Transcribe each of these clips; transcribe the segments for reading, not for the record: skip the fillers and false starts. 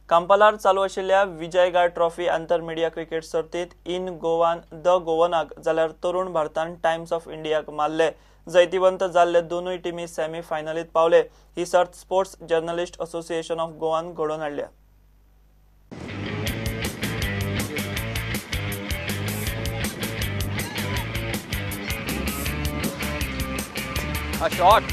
कांपालार चालू आशिल्ल्या विजय गाय ट्रॉफी आंतर मिडिया क्रिकेट सर्तीत इन गोवान the गोवनाक जाल्यार तरुण भारतान टायम्स ऑफ इंडियाक मारले। जैतिवंत जाल्ले दोनूय टिमी सेमी फायनलीत पावले। ही सर्त स्पोर्ट्स जर्नलिस्ट असोसिएशन ऑफ गोवान घडोवन हाडल्या। A shot.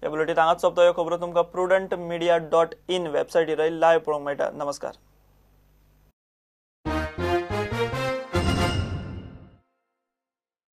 या बुलेटीन हांगाच सोंपता। ह्यो खबरो तुमकां prudentmedia.in वेबसायटीर लायव्ह पळोवंक मेळटा। नमस्कार।